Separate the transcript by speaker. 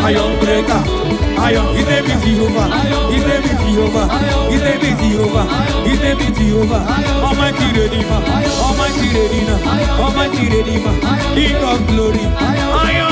Speaker 1: Iron breaker, iron. His name is Jehovah. His name is Jehovah. His name is Jehovah. His name is Jehovah. Almighty Redeemer, Almighty Redeemer, Almighty Redeemer, King of glory. Iron.